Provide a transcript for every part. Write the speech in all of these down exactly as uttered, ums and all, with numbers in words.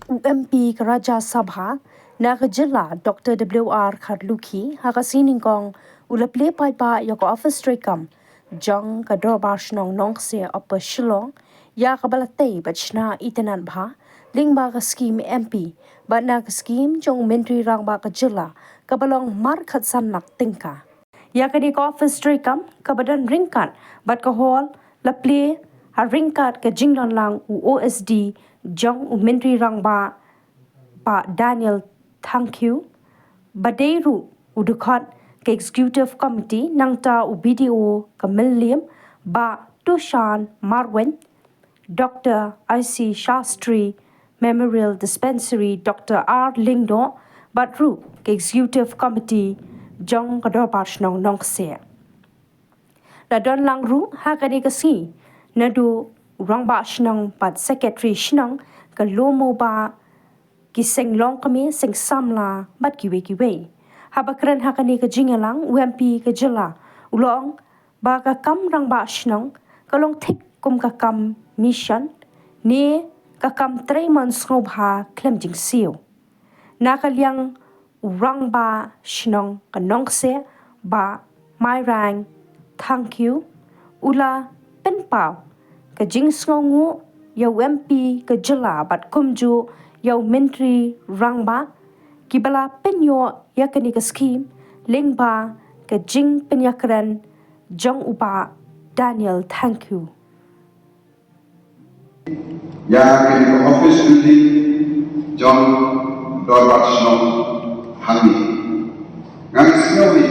U M P ka Rajya Sabha na ka jylla, Doctor W R Kharlukhi, ha ka sngi Nyngkong u la plie paidbah ïa ka office treikam jong ka Dorbar Shnong Nongkseh, Upper Shillong, ïa kaba la tei bad shna itynnad bha lyngba ka skhim M P bad na ka skhim jong u Myntri Rangbah ka jylla kaba long mar khatsan lak tyngka. Ïa kane ka office treikam kaba don ryngkat bad ka hall la plie ha ryngkat ka jingdon lang u O S D jong u Myntri Rangbah, Bah Daniel Thangkhiew, ba dei ruh u dkhot ka Executive Committee, nangta u B D O ka Mylliem, Bah Tushan Marwein, Doctor I C Shastri Memorial Dispensary, Doctor R Lyngdoh, bad ruh ka Executive Committee jong ka Dorbar Shnong Nongkseh. La don lang ruh ha kane ka sngi naduh u Rangbah Shnong bad Secretary Shnong, ka Lhomo Bah, ki Seng Longkmie, Seng Samla bad kiwei kiwei. Haba kren ha kane ka jingïalang, u M P ka jylla u la ong ba ka kam Rangbah Shnong ka long thik kum ka kam mission ne ka kam trei mon sngewbha khlem jingsiew. Na ka liang u Rangbah Shnong ka Nongkseh, Bah Mairang Thangkhiew, u la pynpaw ka jingsngewnguh ïa u M P ka jylla bad kumjuh ïa u Myntri Rangbah, kiba la pynïoh ïa kane ka skhim lyngba ka jingpynïakren jong u Bah Daniel Thangkhiew. Ïa kane ka office building jong Dorbar Shnong hangne. Nga sngewbha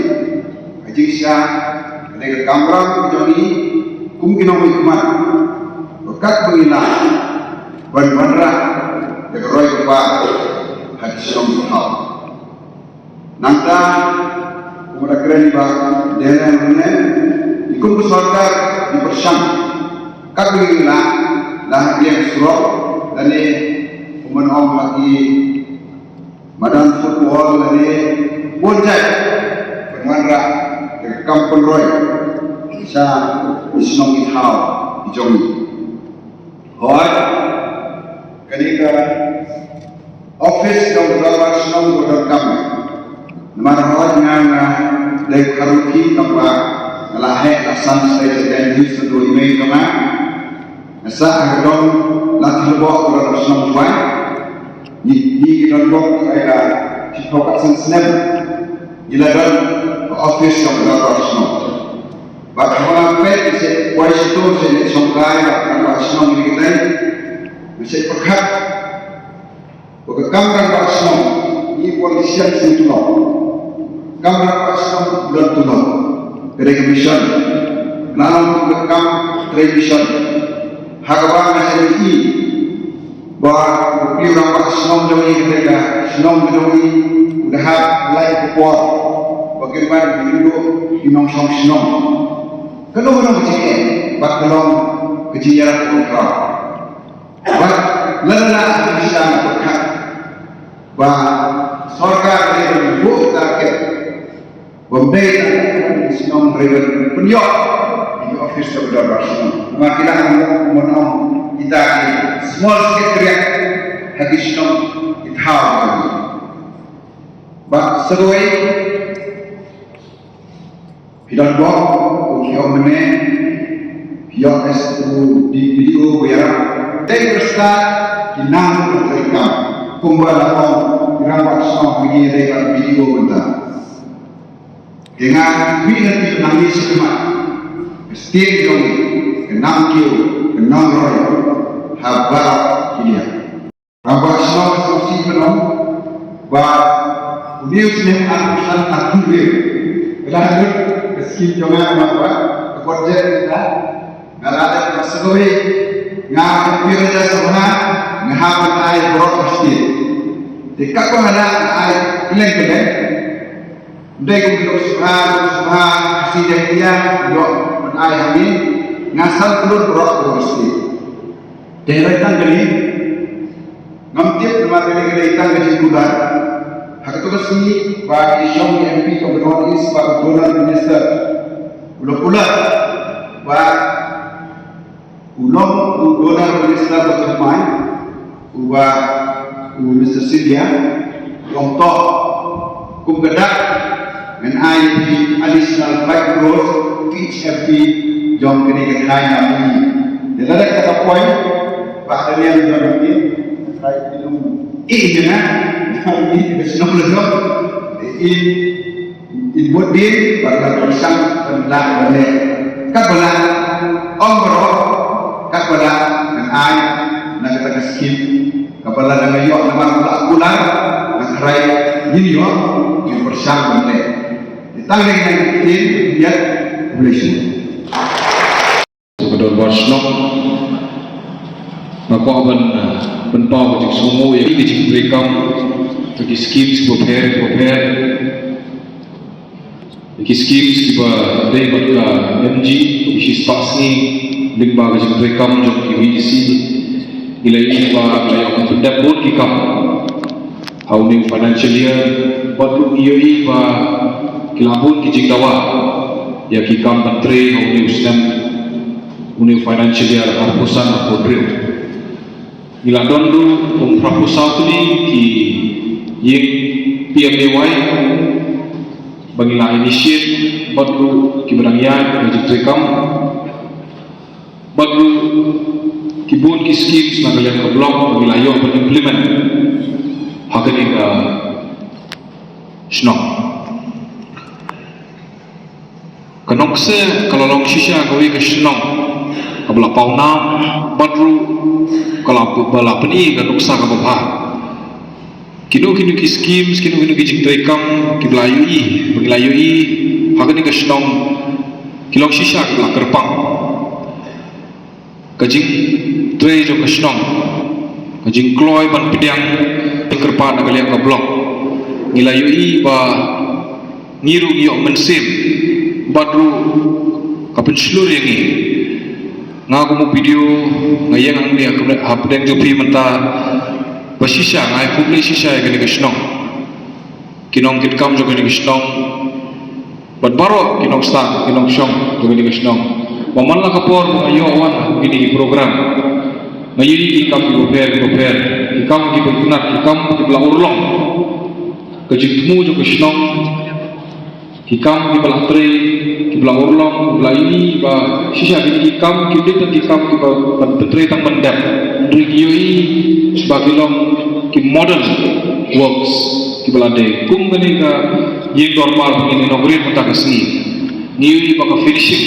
ka jingshisha, kane ka kamram ka jong ngi kum ki nongmihkhmat, ba katba ngi lah ban wanrah ïa ka roi ka par ha ki shnong ki thaw. Nangta, kumba la kren i Bah Daniel mynne, i kum ka sorkar i pyrshang katba ngi lah, la ha ki liang surok lane, kumba ong ha ki madan football lane, bun jait ban wanrah ïa ka kam pynroi sha ki shnong ki thaw ki jong ngi. Hooid, kane ka office jong u Dorbar Shnong ka donkam. Namar hooid nga, nga dei u Kharlukhi, tangba nga la heh la san sdei sdei news naduh i mei jong nga. Nga sah ha ka dong Lathlebok, ka dong shnong Jwai. Ngi, ngi ki donbok, ai la shiphew pat san snem ngi la don ka office jong u Dorbar Shnong. Bad haba nga peit, nga sa poi shitom, nga sa leit shongkai bad u Rangbah Shnong kine ki dei, nga sa pyrkhat ba ka kam Rangbah Shnong, ngi politician sngewthuh, kam Rangbah Shnong don tulop, ka dei ka mission. Nalor ka kam trei mission. Ha kaba nga sa ïohi ba u pli u Rangbah Shnong jong ngi, ka dei ka shnong ka jong ngi, u da hap lai ka por ba kin wan ïakynduh ki nongshong shnong. Ka long, ka long ka jingeh bad ka long ka jingïarap ka khraw. Bad lada la ka shisha nga pyrkhat ba sorkar ka dei ban buh target ba ym dei tang ka shnong, hynrei ban pynïoh ïa ki office jong u Dorbar Shnong. Namar ki la ong, kumba ong kita, ki small secretariat ha ki shnong ki thaw. Bad sa kawei, phi donbok, u phi ong mynne, phi ong as u D-, B D O ba ïarap. Dei ba stad ki nang u treikam, kumba la ong i Rangbah Shnong, ngi dei ban B D O mynta. Te nga kyrpad ïa phi, nang ïa sngewthuh, ka state jong ngi, ka nang kiew, ka nang roi ha baroh ki liang. Rangbah Shnong, sngewsih ban ong ba une u snem arphew san arphew hynriew, ka la lut ka skim jong nga, namar ba ka budget mynta nga la dep, ba sa kawei nga, ka Rajya Sabha, nga hap ban ai baroh ka state. Te katba nga lah, nga ai kylleng kylleng. Ym dei kum ki Lok Sabha, Lok Sabha Khasi Jaiñtia, ïoh ban ai hangne, nga san klur baroh ka state. Te hynrei tang kane ngam tip, namar kane ka dei tang ka jingkular. Ha kato ka sngi ba ki shong ki M P jong ka North East bad u Donor Minister u la kular ba u long u Donor Minister uba thymmai, uba Mister Scindia, long to kum ka dak ngan ai ïa phi additional five crores P H M P jong kane ka thaiñ na phi. Ïa lada kata ka point ba ka liang jong phi, thaiñ phi long i ïa nga, i ka shnong la jong i in bud din ba ka pyrshang ban lah ban leh. Kat ba lah ong baroh, kat ba lah ngan ai na kata ka skim. Kaba lada nga ïoh namar ba la kular nga tharai ngin ïoh ngin pyrshang ban leh. Tang lei ngan ïa ïa relation. Ka dorbar shnong nga kwah ban, ah, pynpaw ka jingsngewnguh ïa ki jingtreikam, ïa ki schemes kiba pher kiba pher. Ïa ki schemes kiba dei bad ka M G, ki shispah sngi lyngba ka jingtreikam jong ki V D C. Ngi la ïohi ba la ïoh ban pyndep bun ki kam ha une u financial year, bad ruh ngi ïohi ba ki la bun ki jingdawa ïa ki kam ban trei ha une u snem, une u financial year arphew san arphew hynriew. Ngi la don ruh kum arphew saw tylli ki ïing P M A Y ba ngi la initiate bad ruh kiba dang ïaid ka jingtreikam. Bad ruh ki bun ki schemes na ka liang ka block ba ngi la ïoh ban implement ha kane ka shnong. Ka Nongkseh ka la long shisha kawei ka shnong kaba la pawnam bad ruh ka la, ba la pyni ka nuksa kaba bha. Kino kino ki schemes, kino kino ki jingtreikam kiba la ïohi, ba ngi la ïohi ha kane ka shnong, ki long shisha kiba la kyrpang. Ka jingtrei jong ka shnong, ka jingkloi ban pdiang, jingkyrpad na ka liang ka block. Ngi la ïohi ba ngi ruh ngi ïoh mynsiem bad ruh ka pynshlur ïa ngi. Nga kum u P D O nga ïeng hangne ha pdeng jong phi mynta ba shisha nga ai khublei shisha ïa kane ka shnong, ki nongkitkam jong kane ka shnong bad baroh ki nongstad ki nongshong jong kane ka shnong. Ba man la ka por ba nga ïoh wan ha kine ki program nga ïohi ki kam kiba pher kiba pher, ki kam kiba itynnad, ki kam kiba la urlong. Ka jingthmu jong ka shnong, ki kam kiba la trei, kiba la urlong, kiba la ïohi ba shisha kine ki kam ki dei tang ki kam kiba ban pyntrei tang ban dep. Hynrei ngi ïohi ba ki long ki modern works kiba la dei. Kum kane ka ïing dorbar ba ngin inaugurate mynta ka sngi, ngi ïohi ba ka finishing,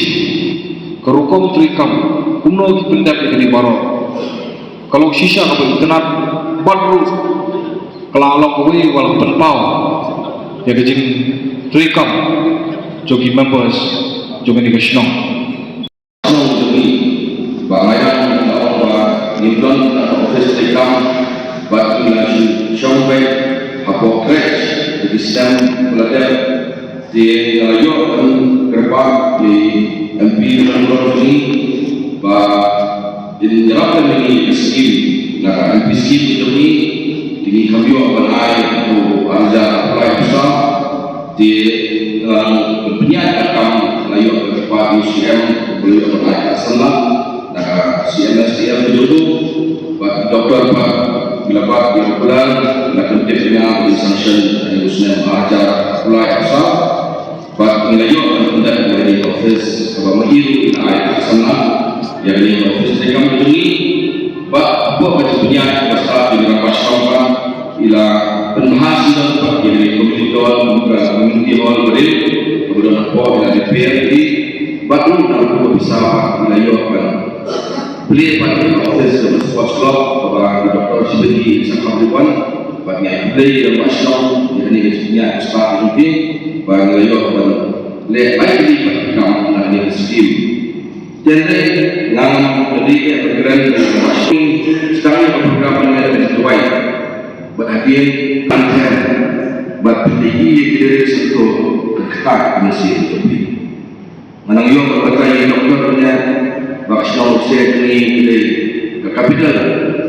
ka rukom treikam, kumno ki pyndep ïa kine baroh, ka long shisha kaba itynnad bad ruh ka la long kawei kaba la pynpaw ïa ka jingtreikam jong ki members jong kane ka shnong. Shnong jong ngi, ba nga ïa nga ong ba ngim don ka office treikam, bad ngi la shu shong beit hapoh khreh ïa ki snem ba la dep. Te nga la ïoh ban kyrpad ïa i M P Rangbor jong ngi ba in ïarap lem ïa ngi ïa ka skim, na ka M P skim jong ngi. Te ngi kham ïoh ban ai haduh ar hajar arphew lai pisa. Te nga la pynïaid ka kam, nga la ïoh ban kyrpad ïa u C M ba la ïoh ban ai ka samla na ka C M S D M jong u, bad ki doktor pat ki la bat, ki la plan, la pyntip ïa nga ban sanction ha u snem ar hajar arphew lai arphew saw. Bad ngi la ïoh ban pyndep ïa kane ka office kaba ma i ruh i la ai ka samla ïa kane ka office treikam jong ngi. Bad hapoh ka jingpynïaid kaba stad jong ngi, naba shnong pat i la pynbha shilang pat ïa kane ka community hall, ka community hall ba rit kaba don hapoh, i la repair ïa i. Bad ruh na ka pisa pat i la ïoh ban plie pat ïa ka office jong ka sports club kaba i Doctor Shibagi i sa kham ruh ban. Bad ngi ai khublei ïa i rangbah shnong ïa kane ka jingpynïaid kaba stad jong ki, ba ngi la ïoh ban leh lai tylli pat ki kam na kane ka skim. Te hynrei ngan ym dei ban kren ïa i rangbah shnong. Sdang ïa ka program mynne ka jingduwai bad hadien kan kren bad pynlehkai ïa ki lyrics hangto, ka kata ka mynsiem jong phi. Nga nang ïoh ban batai ïa i doktor mynne ba ka shnong Nongkseh jong ngi ka dei ka capital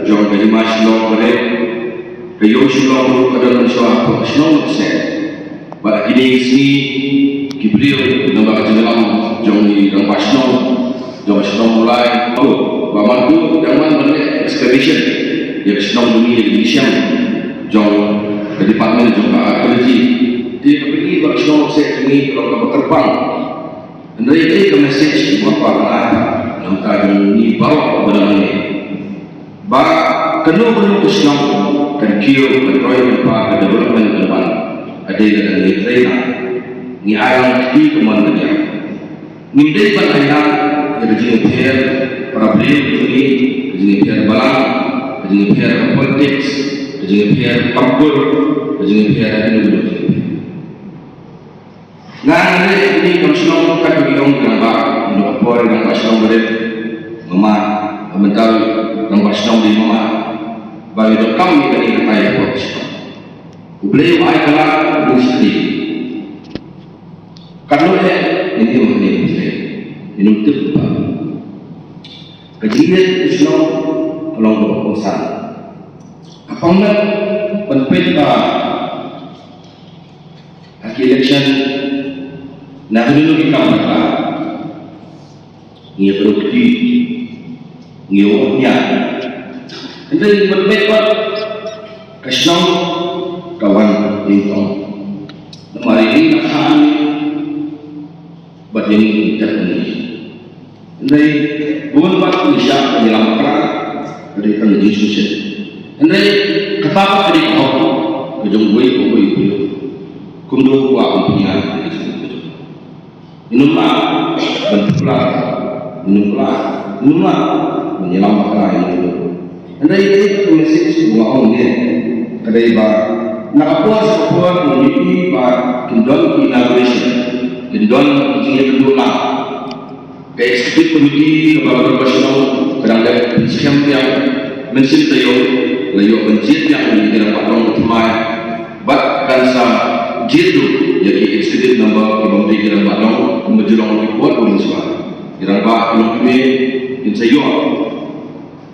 jong ka hima Shillong ba rit. Ka ïew Shillong ruh ka don mynshuwa hapoh ka shnong Nongkseh. Bad ha kine ki sngi ki briew lyngba ka jingïalam jong i rangbah shnong jong ka shnong Mawlai, ba man ruh dang man ban leh excavation ïa ka shnong jong ngi, ïa ka jingshem. jong ka department jong ka archaeology. Te ka pyni ba ka shnong Khurseh jong ngi ka long kaba kyrpang. Hynrei kaei ka message kaba kwah ban ai? Namar ka jong ngi baroh kaba don hangne, ba kano kano ka shnong kan kiew, kan trei, kan phah, ka development kan wan hadien ka dang ngi trei na ngi ai lang kti ka mon ka diang. Ngim dei ban ai lang ïa ka jingïapher para briew ka jong ngi, ka jingïapher balang, ka jingïapher ka politics, ka jingïapher ka kur, ka jingïapher ka jingïapher. Nga nga leh ïa kine kam shnong kat ba ki ong ki rangbah, ngi dei ka por ïa rangbah shnong barit. Mama, mynta rangbah shnong dei mama. Ba ngi donkam ïa kane ka tai ka por ka shnong. U Blei u ai ka lad u dei u shakri. Katno eh ngin ïa mane u Blei. Ngin ym tip ba ka jingïeit ka shnong ka long kaba kongsan. Ka pang na ban peit ba ha ki election na ka dei ki kam ba ngi ïa pynlong kti, ngi ïa wad nia. Hynrei ngi bad bad ka shnong ka wan nyngkong. Namar ïa ngi na kha bad ïa ngi ngi tep ngi. Hynrei bun bad ngi shah ka ngi lam kra ka dei tang jingsngewsih. Hynrei kata ka dei ka hok ka jong uwei pa uwei u briew. Kumno ba kum pynïar ka jong ka jong. Ngin ym lah ban pynpla, ngin ym lah, ngin ym lah ban ïalam bakla ïa u. Hynrei ka message ba nga ong ne ka dei ba na ka por sha ka por ngi ïohi ba kin don ki inauguration, kin don ki jingïakynduh lang. Ka executive committee kaba ka dei ka shnong ka dang dep pynskhem biang, mynsiem taïew la ïoh ban jied biang ïa ki rangbah dong thymmai. Bad kan sa jied ruh ïa ki executive member kiba ym dei ki rangbah dong, kumba ju long ki por ba mynsiem. Ki rangbah ki longkmie kin sa ïoh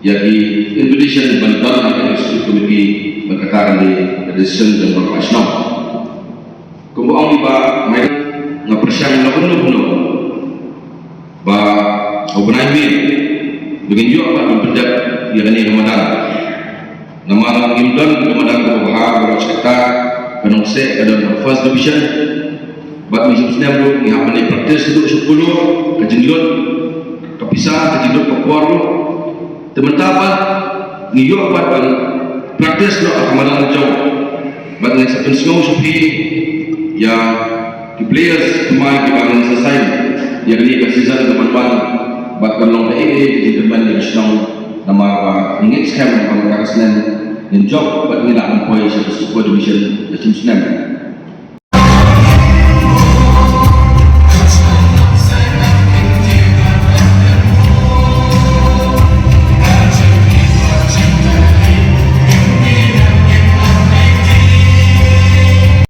ïa ki invitation ban don ha ka executive committee, bad kata kan dei ka decision jong ka rangbah shnong. Kumba ong i Bah Maida, nga pyrshang na kumno kumno ba u bnai mih ba ngin ïoh pat ban pyndep ïa kane ka madan. Namar ngim don ka madan kaba bha, kaba shata, ka Nongkseh ka don ka first division. Bad ngi sngewsih ruh ngi hap ban practice ruh sha Polo, ka jinglut ka pisa, ka jinglut ka por ruh. Te mynta pat ngi ïoh pat ban practice noh ha ka madan jong. Bad ngi sa pynsngew sha phi ïa ki players thymmai kiba ngin sa sign ïa kane ka season kaban wan. Bad kan long kaei kaei ka jingkyrmen ïa ka shnong namar ba ngi ngeit skhem ba kata ka snem ngin jop bad ngi lah ban poi sha ka Super Division ka jong ka snem.